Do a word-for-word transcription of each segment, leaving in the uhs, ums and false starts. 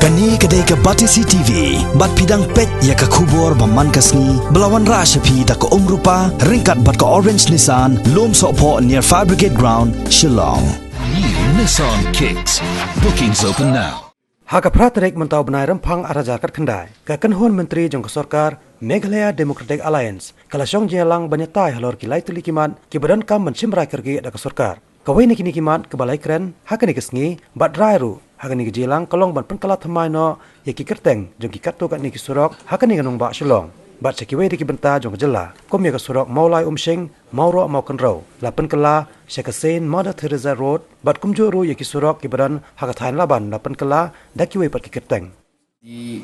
Kane ka dei ka Batesi T V, bad phi dang peit ïa ka khubor ba man ka sngi, ba la wanrah sha phi da ka Umrupa, ryngkat bad ka Orange Nissan, Lumsohphoh near Fire Brigade Ground, Shillong. New Nissan Kicks. Bookings open now. Ha ka phra tarik mynta u bnai Rymphang ar hajar khatkhyndai, ka kynhun myntri jong ka sorkar Meghalaya Democratic Alliance ka la shong jingïalang ban ïatai halor ki lai tylli ki mat kiba donkam ban shim rai kyrkieh da ka sorkar. Kawei na kine ki mat kaba la ïakren ha kane ka sngi bad rai ruh ha kane ka jingïalang ka long ban pynkylla thymmai noh ïa ki kyrteng jong ki katto katne ki surok ha kane ka nongbah Shillong bad sha kiwei de ki bynta jong ka jylla, kum ïa ka surok Mawlai Umshing, Mawroh Mawkynrew, la pynkylla sha ka Saint Mother Teresa Road, bad kumjuh ruh ïa ki surok kiba don ha ka thaiñ Laban la pynkylla da kiwei pat ki kyrteng. The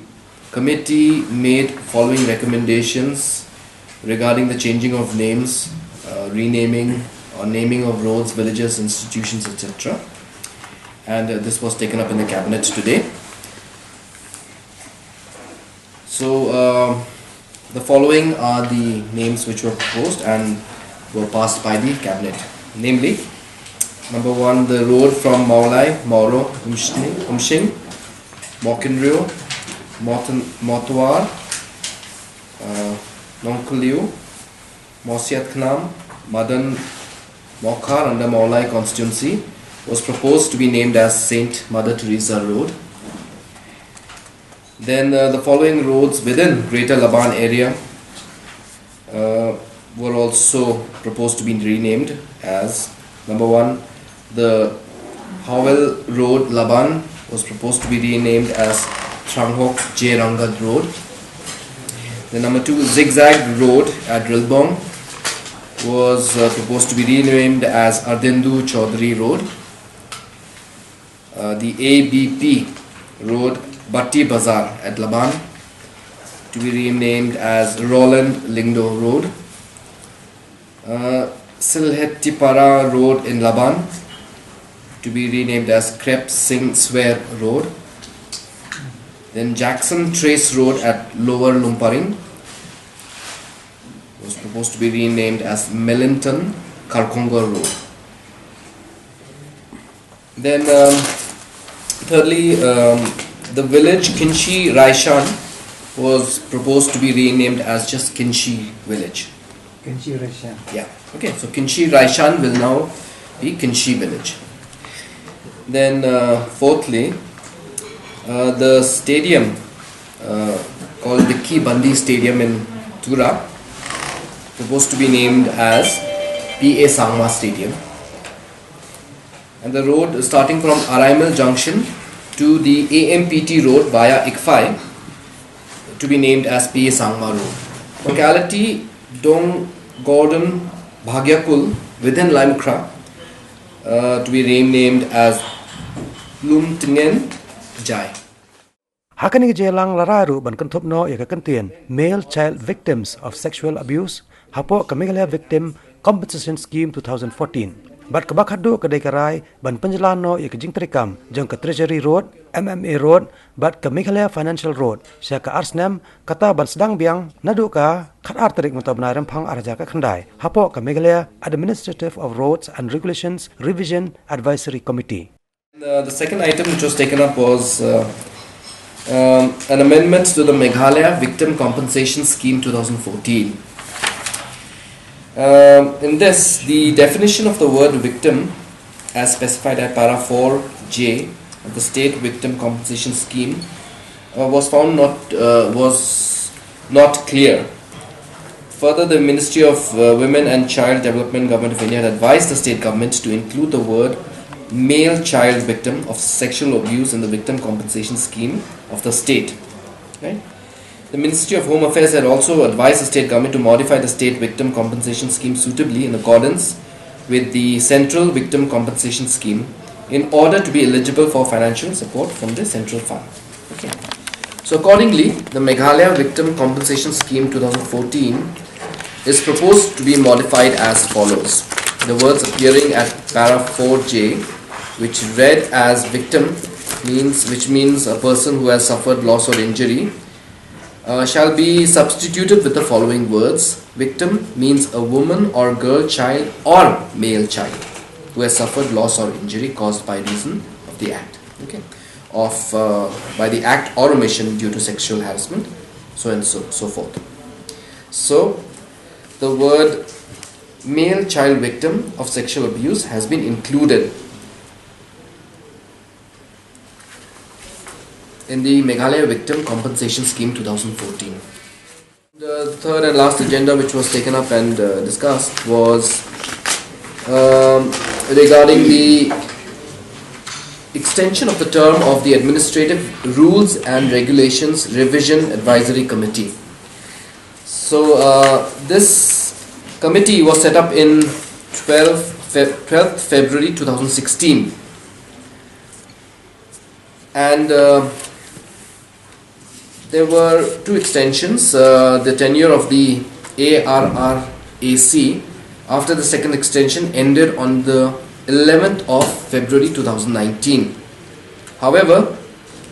committee made following recommendations regarding the changing of names, uh, renaming or naming of roads, villages, institutions, et cetera. And, uh, this was taken up in the cabinet today. So, uh, the following are the names which were proposed and were passed by the cabinet. Namely, number one, the road from Mawlai, Mawroh, Umshni-, Umshing, Mawkynrew, Mawtyn-, Mawtwar, uh, Nongkylliew, Mawsiatkhnam, Madan Mawkhar under Mawlai constituency was proposed to be named as Saint Mother Teresa Road. Then, uh, the following roads within Greater Laban area, uh, were also proposed to be renamed as, number one, the Howell Road, Laban, was proposed to be renamed as Thranghok J Rangad Road. The number two, Zigzag Road at Rilbong, was, uh, proposed to be renamed as Ardindu Chaudhary Road. Uh, the A B P Road, Batti Bazar at Laban, to be renamed as Roland Lyngdoh Road. Uh, Silhetipara Road in Laban, to be renamed as Krep Singh Swer Road. Then Jackson Trace Road at Lower Lumparing was proposed to be renamed as Melinton Karkonga Road. Then, um, thirdly, um, the village Kinshi Raishan was proposed to be renamed as just Kinshi Village. Kinshi Raishan. Yeah. Okay. So Kinshi Raishan will now be Kinshi Village. Then, uh, fourthly, uh, the stadium, uh, called Vicky Bandi Stadium in Tura, proposed to be named as P A Sangma Stadium. And the road starting from Araimel Junction to the A M P T Road via Ikfai to be named as P A Sangma Road. Locality Dong Gordon Bhagyakul within Laimukra, uh, to be renamed as Lumtngen Jai. Ha kane ka jingïalang la rai ruh ban kynthup noh ïa ka kyntien Male Child Victims of Sexual Abuse hapoh ka Meghalaya Victim Compensation Scheme two thousand fourteen. Bad kaba khatduh ka dei ka rai ban pynjlan noh ïa ka jingtrei kam jong ka Treasury Road, M M A Road, bad ka Meghalaya Financial Road sha ka ar snem, kata ban sdang biang naduh ka khatar tarik mynta u bnai Rymphang ar hajar khatkhyndai hapoh ka Meghalaya Administrative of Roads and Regulations Revision Advisory Committee. Uh, the second item which was taken up was, uh, um, an amendment to the Meghalaya Victim Compensation Scheme two thousand fourteen. Um, in this, the definition of the word victim, as specified at para four J of the State Victim Compensation Scheme, uh, was found not, uh, was not clear. Further, the Ministry of, uh, Women and Child Development, Government of India, had advised the state government to include the word male child victim of sexual abuse in the victim compensation scheme of the state. Right? The Ministry of Home Affairs had also advised the state government to modify the state victim compensation scheme suitably in accordance with the Central Victim Compensation Scheme in order to be eligible for financial support from the central fund. Okay. So accordingly, the Meghalaya Victim Compensation Scheme two thousand fourteen is proposed to be modified as follows. The words appearing at para four J, which read as victim, means, which means a person who has suffered loss or injury, uh, shall be substituted with the following words. Victim means a woman or girl child or male child who has suffered loss or injury caused by reason of the act. Okay. of uh, by the act or omission due to sexual harassment, so and so so forth. So the word male child victim of sexual abuse has been included in the Meghalaya Victim Compensation Scheme two thousand fourteen. The third and last agenda which was taken up and uh, discussed was um, regarding the extension of the term of the Administrative Rules and Regulations Revision Advisory Committee. So uh, this committee was set up in twelfth, Fe- twelfth February two thousand sixteen, and uh, there were two extensions. Uh, the tenure of the A R R A C after the second extension ended on the eleventh of February two thousand nineteen. However,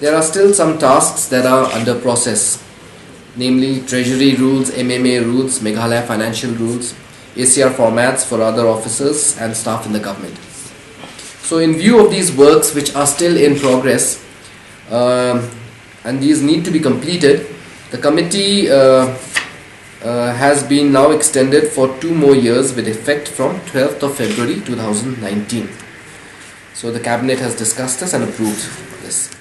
there are still some tasks that are under process, namely Treasury rules, M M A rules, Meghalaya financial rules, A C R formats for other officers and staff in the government. So, in view of these works which are still in progress, um, and these need to be completed, the committee uh, uh, has been now extended for two more years with effect from twelfth of February two thousand nineteen. So the cabinet has discussed this and approved this.